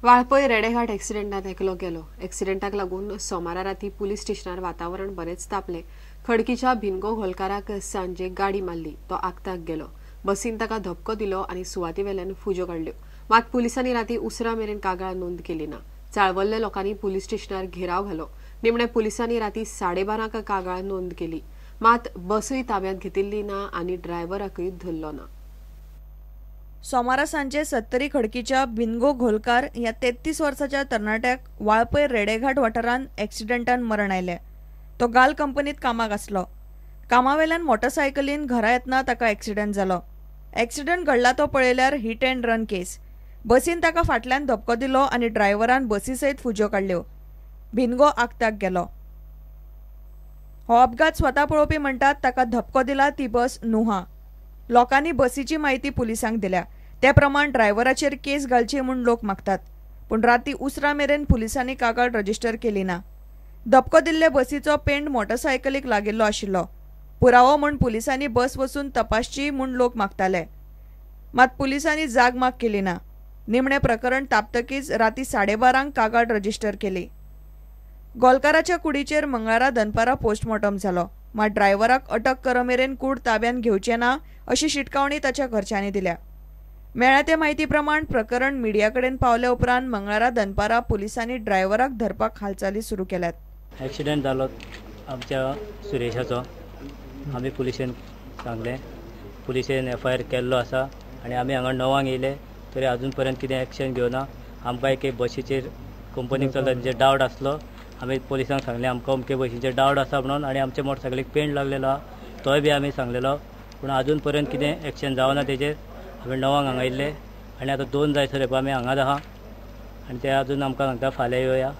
वाळपय रेडेघाट एक्सिडेंटात एकलो गेलो. एक्सिडेंटाक लागून सोमारा राती पुलीस स्टेशनार वातावरण बरेंच तापलें. खडकीच्या भिनगो घोलकाराक सांजे गाडी मारली, तो आक्ताक गेलो. बसीन ताका धपको दिलो आनी सुवातेवेल्यान फुज्यो काडल्यो. मात पुलिसांनी राती उसरां मेरेन कागाळ नोंद केली ना. चाळवल्ल्या लोकांनी पुलीस स्टेशनार घेराव घालो. निमणे पुलिसांनी राती 12:30 कागाळ नोंद केली. मात बसूय ताब्यात घेतिल्ली ना आनी ड्रायव्हराकूय धरलो ना. सोमारा सांजे सत्तरी खडकीच्या भिनगो घोलकार ह्या 33 वर्साच्या तरणाट्याक वाळपय रेडेघाट वाठारांत एक्सिडेंटान मरण आयलें. तो गाल कंपनीत कामाक आसलो. कामावेल्यान मोटरसायकलीन घरा येतना ताका एक्सिडेंट जालो. एक्सिडेंट घडला तो पळयल्यार हिट अँड रन केस. बसीन ताका फाटल्यान धपको दिलो आनी ड्रायव्हरान बसी सयत फुज्यो काडल्यो. भिनगो आक्ताक गेलो. हो अपघात स्वता पळोवपी म्हणटात ताका धपको दिला ती बस नुहा. लोकांनी बसीची म्हायती पुलिसांक दिल्या. ते प्रमाण ड्रायव्हराचेर केस घालची म्हूण लोक मागतात. पूण राती उसरां मेरेन पुलिसांनी कागाळ रजिस्टर केली ना. धपको दिल्ले बसीचो पेंट मोटरसायकलीक लागिल्लो आशिल्लो. पुरावो म्हूण पुलिसांनी बस वचून तपासची म्हूण लोक मागताले. मात पुलिसांनी जागमाग केली ना. निमणें प्रकरण तापतकीच राती 12:30 कागाळ रजिस्टर केली. गोलकाराच्या कुडीचेर मंगळारा दनपारा पोस्टमॉर्टम जालो. मात ड्रायव्हराक अटक करमेरेन कूड ताब्यात घेवचें ना अशी शिटकावणी ताच्या घरच्यांनी दिल्या. मेळ्ळ्या ते म्हायती प्रमाण प्रकरण मिडिया कडेन पावल्या उपरांत मंगळारा दनपारा पुलिसांनी ड्रायव्हराक धरपाक हालचाली सुरू केल्यात. एक्सिडेंट जालो आमच्या सुरेशाचो. आमी पुलिशेन सांगलें, पुलिशेन एफ I R केल्लो आसा आनी आमी हांगा 9 येयले तरी अजून पर्यंत कितें एक्शन घेवना. आमकां एक बशीचेर कंपनीक चलता तेंचेर डावट आसलो. आमी पुलिसांक सांगलें आमकां अमके बशीचेर डावट आसा म्हणून आनी आमच्या मोटरसायकलीक पेंट लागलेलो आहा तोय बी आमी सांगलेलो. पूण अजून पर्यंत कितें एक्शन जावना तेजेर. आमी 9 हांगा येयल्ले आनी आतां 2 जायसर आमी हांगाच आहा आनी ते अजून आमकां सांगता फाल्यां येवया,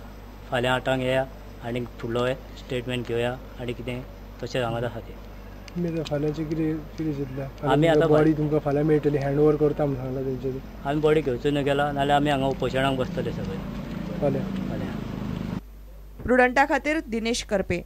फाल्यां 8 येया आनी फुडलो स्टेटमेंट घेवया आनी कितें तशें हांगाच आसा ते. फाल्यांचें कितें कितें चिंतलां? आमी आतां बॉडी तुमकां फाल्यां मेळटली, हँड ओवर करता म्हूण सांगलां तेंच्यांनी. आमी बॉडी घेवचो न्हू गेला नाल्यार आमी हांगा उपोशणाक बसतले सगळे फाल्यां. फाल्यां प्रुडंटा खातीर दिनेश करपे.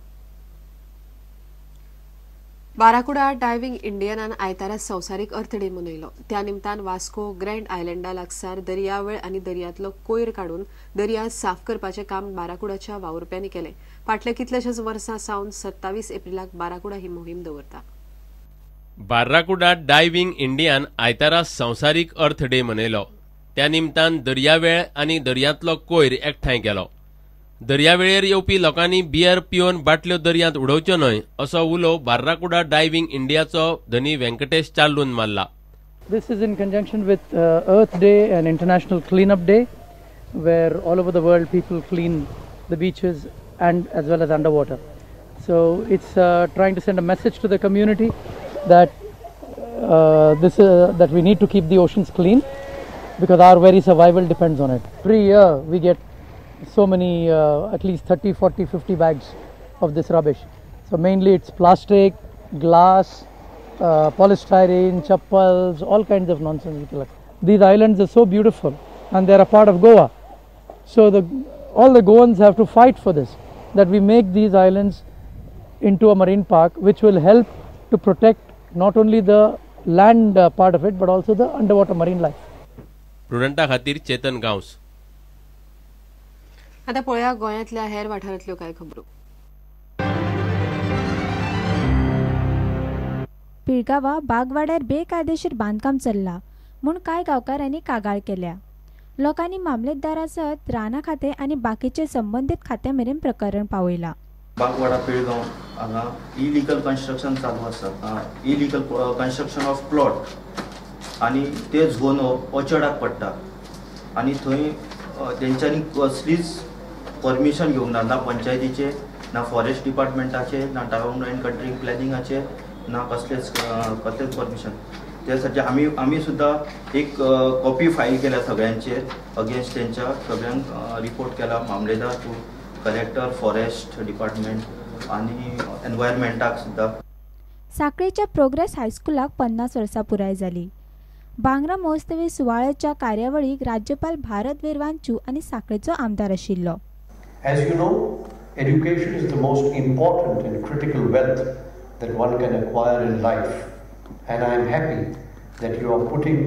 बाराकुडा डायव्हिंग इंडियनान आयतारा संवसारीक अर्थ डे मनयलो. त्या निमतान वास्को ग्रँड आयलंडा लागसार दर्यावेळ आनी दर्यांतलो कोयर काडून दर्या साफ करपाचें काम बाराकुडाच्या वावुरप्यांनी केलें. फाटल्या कितल्याशाच वर्सां सावन 27 एप्रिलाक बाराकुडा ही मोहीम दवरता. बाराकुडा डायव्हिंग इंडियान आयतारा संवसारीक अर्थ डे मनयलो. त्या निमतान दर्यावेळ आनी दर्यांतलो कोयर एकठांय केलो. दर्यावेळेर येवपी लोकांनी बियर पिवन बाटल्यो दर्यांत उडोवच्यो न्हय असो उलो बार्राकुडा डायव्हिंग इंडियाचो धनी व्यंकटेश चार्लून मारला. This is in conjunction with Earth Day and International Cleanup Day, where all over the world people clean the beaches and as well as underwater. So it's trying to send a message to the community that that we need to keep the oceans clean because our very survival depends on it. Every year we get so many, at least 30, 40, 50 bags of this rubbish. So mainly it's plastic, glass, polystyrene, chappals, all kinds of nonsense we collect. These islands are so beautiful and they are a part of Goa. So all the Goans have to fight for this, that we make these islands into a marine park, which will help to protect not only the land part of it, but also the underwater marine life. प्रुडंटा खातीर चेतन गांवस. आता पळोवया गोंयांतल्या हेर वाठारांतल्यो कांय खबरो. पिळगांवा बागवाड्यार बेकायदेशीर बांदकाम चल्ला म्हूण कांय गांवकारांनी कागाळ केल्या. लोकांनी मामलेदारा सयत रानां खातें आनी बाकीचे संबंदीत खात्या मेरेन प्रकरण पावयलां. बागवाडा पिळगांव हांगा इलिगल कन्स्ट्रक्शन चालू आसा, इलिगल कन्स्ट्रक्शन ऑफ प्लॉट आनी ते झोन ऑर्चर्डाक पडटा आनी थंय तेंच्यांनी कसलीच परमिशन घेवंक ना, ना पंचायतीचें, ना फॉरेस्ट डिपार्टमेंटाचें, ना टावन अँड कंट्री प्लॅनिंगाचें, ना कसलेच कसलेच परमिशन. त्या साठी आमी सुद्दां एक कॉपी फायल केल्या सगळ्यांचेर अगेन्स्ट तेंच्या, सगळ्यांक रिपोर्ट केला, मामलेदार टू कलेक्टर, फॉरेस्ट डिपार्टमेंट आनी एनवायरमेंटाक सुद्दां. साखळेच्या प्रोग्रेस हायस्कुलाक 50 वर्सां पुराय जाली. बांगरा महोत्सवी सुवाळ्याच्या कार्यावळीक राज्यपाल भारत वेरवांचू आनी साखळेचो आमदार आशिल्लो. As you know, education is the most important and critical wealth that one can acquire in life, and I am happy that you are putting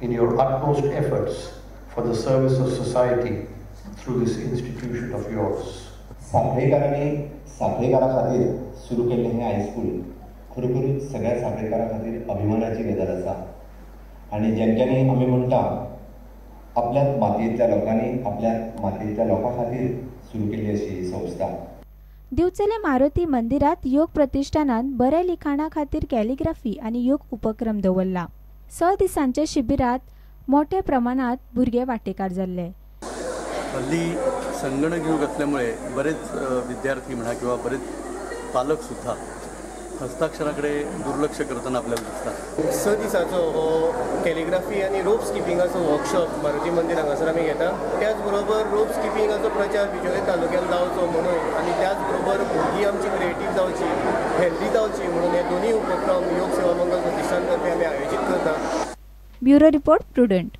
in your utmost efforts for the service of society through this institution of yours. साखळेकारांनी साखळेकारा खातीर सुरू केल्लें हें high school खरोखरूच सगळ्या साखळेकारां खातीर अभिमानाची गजाल आसा आनी जेंच्यांनी आमी म्हणटा आपल्याच मातयेंतल्या लोकांनी आपल्या मातयेंतल्या लोकां खातीर सुरू केल्ली अशी ही संस्था. दिवचले मारुती मंदिरात योग प्रतिष्ठानान बऱ्या लिखाणा खातीर कॅलिग्राफी आनी योग उपक्रम दवरला. 6 दिसांच्या शिबिरात मोठ्या प्रमाणात भुरगे वांटेकार जाल्ले. हल्ली संगणक युग असल्यामुळे बरेच विद्यार्थी म्हणा किंवा बरेच पालक सुद्धा हस्ताक्षराकडे दुर्लक्ष करताना आपल्याला दिसतात. 6 दिसाचो हो कॅलिग्राफी आनी रोप स्किपिंगाचो वर्कशॉप मारुती मंदिर हांगासर आमी घेता. त्याच बरोबर रोप स्किपिंगाचो प्रचार बिचोले तालुक्यान जावचो म्हणून आनी त्याच बरोबर भुरगीं आमची क्रिएटीव जावची, हेल्दी जावची म्हणून हे दोनूय उपक्रम योग सेवा मंगल प्रतिष्ठान तर्फे आमी आयोजीत करता. Bureau report, Prudent.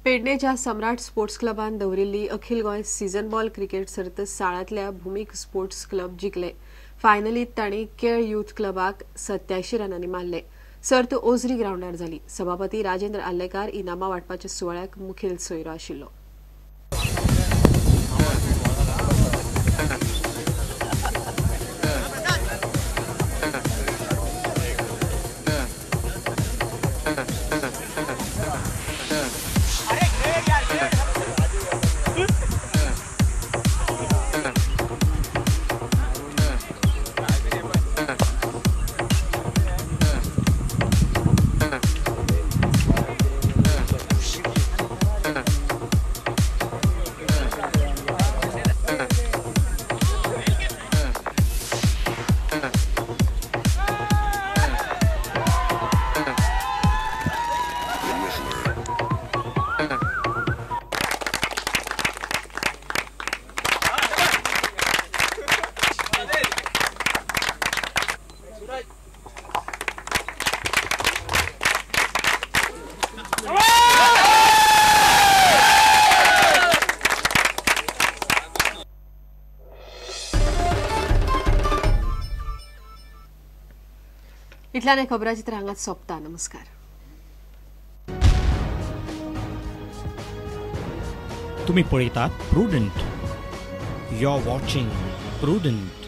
पेडणेच्या सम्राट स्पोर्ट्स क्लबान दवरिल्ली अखिल गोंय सीझन बॉल क्रिकेट सर्त साळांतल्या भूमिक स्पोर्ट्स क्लब जिखले. फायनलीत तांणी केळ यूथ क्लबाक 87 रनांनी मारले. सर्त ओझरी ग्रावंडार जाली. सभापती राजेंद्र आर्लेकार इनामां वांटपाच्या सुवाळ्याक मुखेल सोयरो आशिल्लो. इतल्यान खबराचित्र हांगाच सोंपता. नमस्कार. तुम्ही पळयतात Prudent. You are watching Prudent.